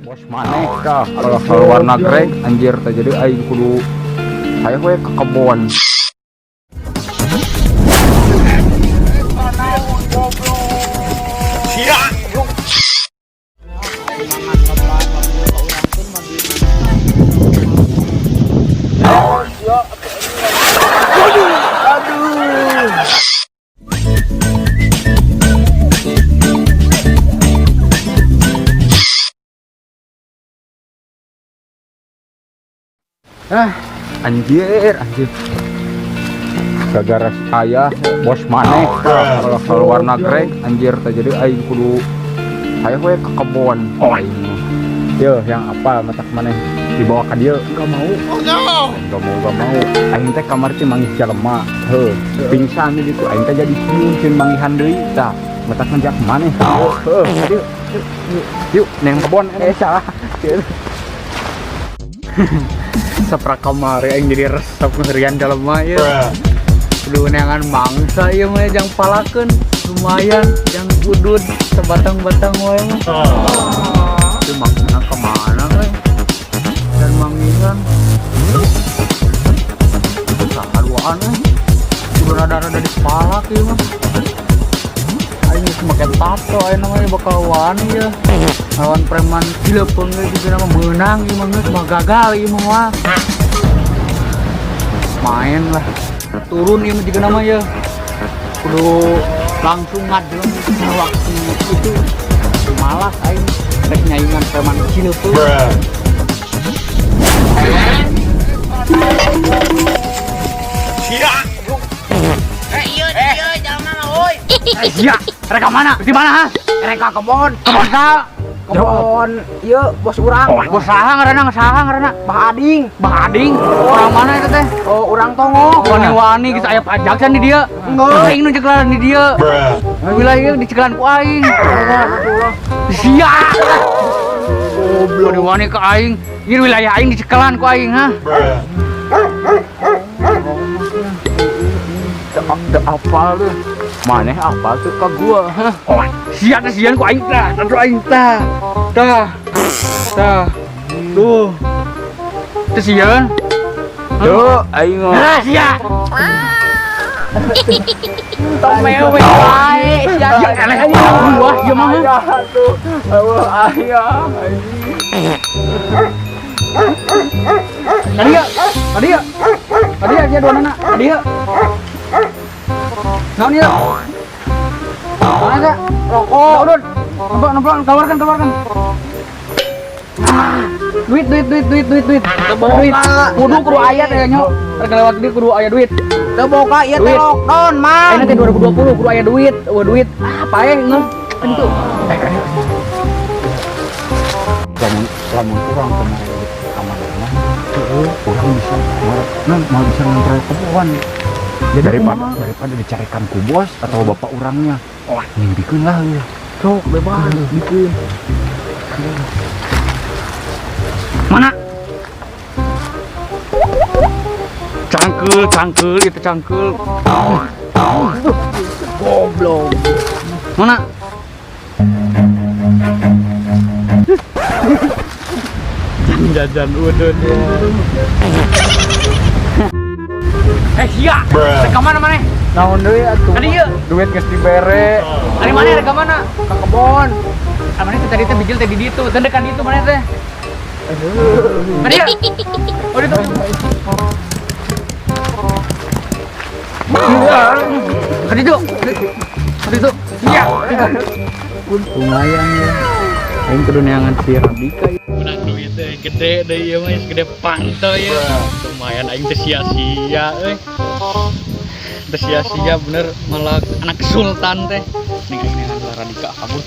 Bos maneh tah kalau warna greg anjir tah, jadi aing kudu hayo we ke kebon. Ah, anjir, anjir. Gara-gara si ayah bos maneh tah kalau warna greg anjir tah, jadi aing kudu hayo we ke kebon. Aing. Yo, yang apa matak maneh dibawa ka dieu? Gak mau. Gak mau, gak mau. Aing teh kamar teh manggih jelema. Heuh, pingsan di ditu aing teh jadi sieun sieun manggihan deui tah. Matak ngajak maneh. Heuh, ka dieu. Yuk, yuk, neng kebon Eh, salah. Saprak kamari aing jadi resep ngerian jelema ieu. Kudu neangan mangsa ieu mah jang palakeun. Lumayan jang udud sebatang-batang wae mah. Itu maksudnya kemana euy? Dan manggihan. Saha duaan euy. Kudu rada-rada dipalak ieu mah. Aing geus make tato aing namanya bakal wani ya. Lawan preman Cileupeng ge juga nama meunang ieu mah, geus mah gagal ieu mah moal. Main lah. Turun ieu mah juga nama ya. Kudu langsung ngadeleng waktu itu, malas aing rek nyaingan preman Cileupeng. Eh, iya, iya, jangan mah, woi. Eh, sia, rek ka mana? Di mana ha? Rek ka kebon. Kebon sa? Kebon, iya, bos urang. Bos saha ngaranna? Saha ngaranna? Bah Ading. Bah Ading. Orang mana itu teh? Oh, urang Tongo. Wani-wani geus aya pajak can di dieu. Enggak. Aing nu cekelan di dieu. Wilayah dicekelan ku aing. Sia. Goblok. Wani-wani ke aing. Ieu wilayah aing dicekelan ku aing, ha. Teu apal tuh. Maneh apal tuh ka gua, hah? Sia teh sian ku aing tah, tentu aing tah. Tah. Tah. Tuh. Teh sieun. Tuh, aing mah. Ah, sia. Tong mewe wae, sia. Ya eleh gua ieu mah. Ayah tuh. Eueuh ayah. Tadi ya. Tadi ya. Tadi ya sia dua nana. Tadi ya. Naon ieu? Mana teh? Rokok. Udah, nemplok, nemplok, keluarkan, keluarkan. Duit, duit, duit, duit, duit, duit. Duit. Kudu kudu aya teh nya. Rek lewat dieu kudu aya duit. Teu boga ieu teh Duit. lockdown, Mang. Ayeuna teh 2020 kudu aya duit. Eueuh duit. Ah, paeh ngeuh. Tentu. Lamun lamun urang kemarin kamar mah, urang bisa nah, mau bisa ngontrol kebon. Jadi Daripada kumaha? Daripada dicarikan ku bos atau bapak orangnya. Oh, nyingpikeun lah ya. Sok bebas bikin. Mana? Cangkeul, cangkeul, itu cangkeul. Goblok. Mana? Jajan udun ya. Eh, sia. Rek ka mana maneh? Naon deui atuh? Tadi ieu. Duit geus dibere. Ari mana rek ka mana? Ka kebon. Ah, mana teh tadi teh bijil teh di ditu, teh dekat ditu mana teh? Tadi ya? Oh, ditu. Ka ditu. Ka ditu. Iya. Lumayan ya. Aing kudu neangan si Radika. Menang duit teh gede deh ieu mah, gede panto ya. Lumayan aing teh sia-sia euy. Teh sia-sia bener malah anak sultan teh. Ning aing neangan Radika kabur.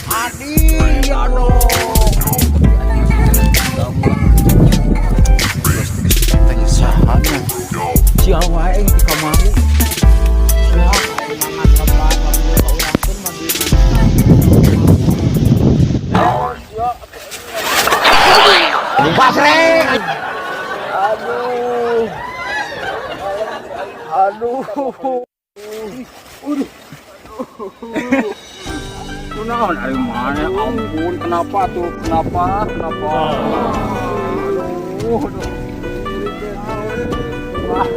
Ading, ya dong. Tanya sahanya. Sia wae di kamari. Ya, mangan lebat, lamun ka urang teh mah di Pasre. Aduh. Aduh. Kunaon ari mana? Ampun, kenapa tuh? Kenapa? Kenapa? Aduh, aduh. Wah.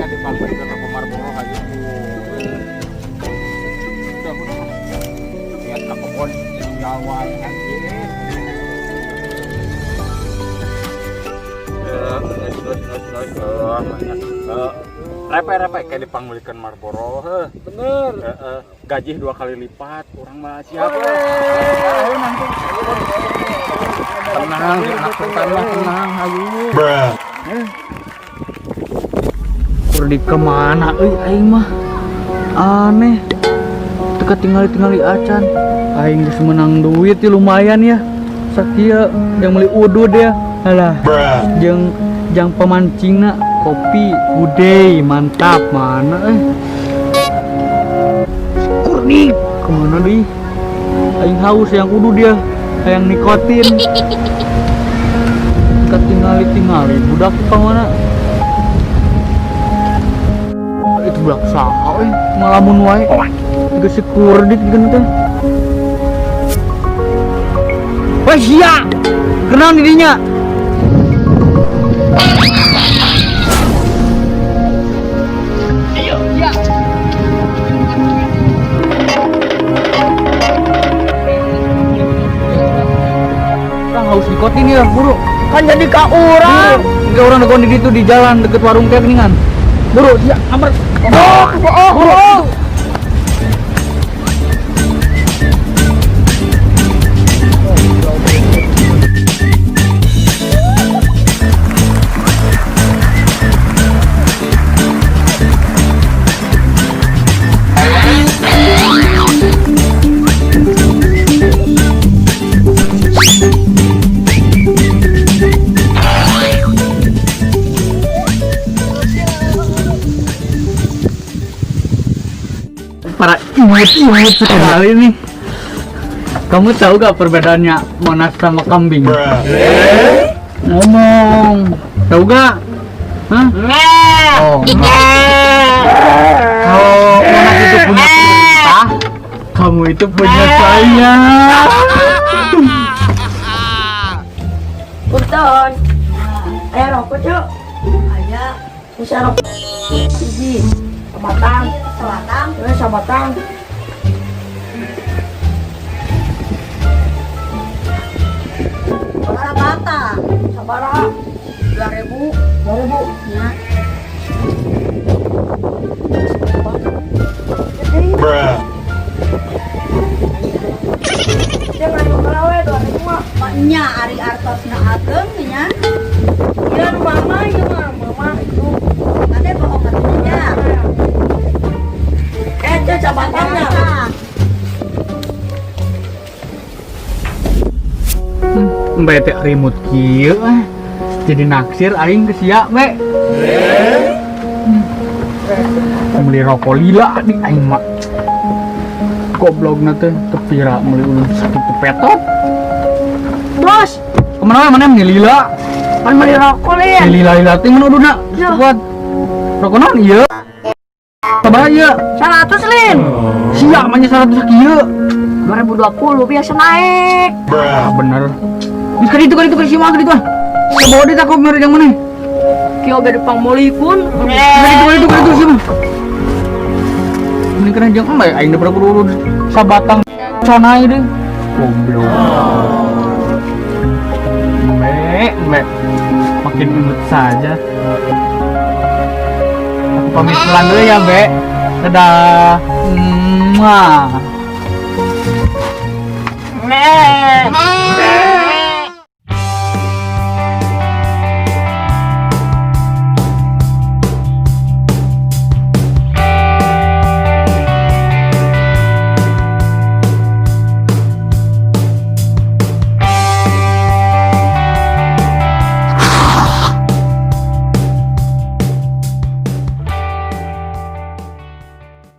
Kan dipanggil ke Marlboro aja. Udah, udah. Lihat ke kebun Jawa anjir. Repe-repe kayak dipanggilkan Marlboro heuh. Bener. Heeh, gaji dua kali lipat, urang mah siap. Tenang, anak sultan mah tenang, ayo. Kur di kemana euy aing mah? Aneh. Teu tingali-tingali acan. Aing geus menang duit ya lumayan ya. Sakieu jang meuli udud ya. Alah. Jeung jang pemancingna kopi gudey mantap mana eh. Kurni kemana deui? Aing haus yang udud ya. Hayang nikotin. Ketingali-tingali budak kemana? Itu budak saha euy, ngalamun wae. Geus si Kurdik gitu teh. Wah sia. Kunaon di dinya? Iya. Orang haus nikotin ya, buru. Kan jadi ka urang. Enggak, orang dekat di situ di jalan deket warung teh geuningan. Buru, sia, amper. Oh, oh, Buru. oh. Para imut-imut sekali nih. Kamu tahu gak perbedaannya Monas sama kambing? Ngomong. Tahu gak? Hah? Oh, enggak. Kalau Monas itu punya pemerintah, kamu itu punya saya. Punten. Aya rokok, Cuk. Aya. Bisa rokok hiji. Sabatang, sabatang, terus sabatang. Sabata Sabaraha? 2000. 2000. Ya. Gede. Dia ngadu we 2000 mah. Maknya ari artosna ageng nya. Iya nu mama ieu mah, mama itu. Ade bohong atuh. Eh, Cuk, sabatangnya. Mbak teh rimut kieu eh. Jadi naksir aing ke sia, Mbak. Beli rokok lila di aing mah. Goblokna teh tepira meuli ulun sakitu petot. Bos, Kemana mana meuli lila? pan beli rokok lian. Beli lila lila teh mana uduna? Ya. Kuat. Rokok naon ieu? Sabaraha ieu? 100 lin. Sia mah nya 100 kieu. 2020 biasa naik. Ah, bener. Geus ka ditu ka si mah ka ditu ah. Bawa duit aku mere yang mana? Kieu ge dipangmolikun. Ka ditu ka ditu si mah. Mending kena jeung embe aing daripada kudu urut sabatang conai deh. Goblok. Embe, embe. Makin imut saja. Aku pamit pulang dulu ya, Be. Dadah. Muah. Meh.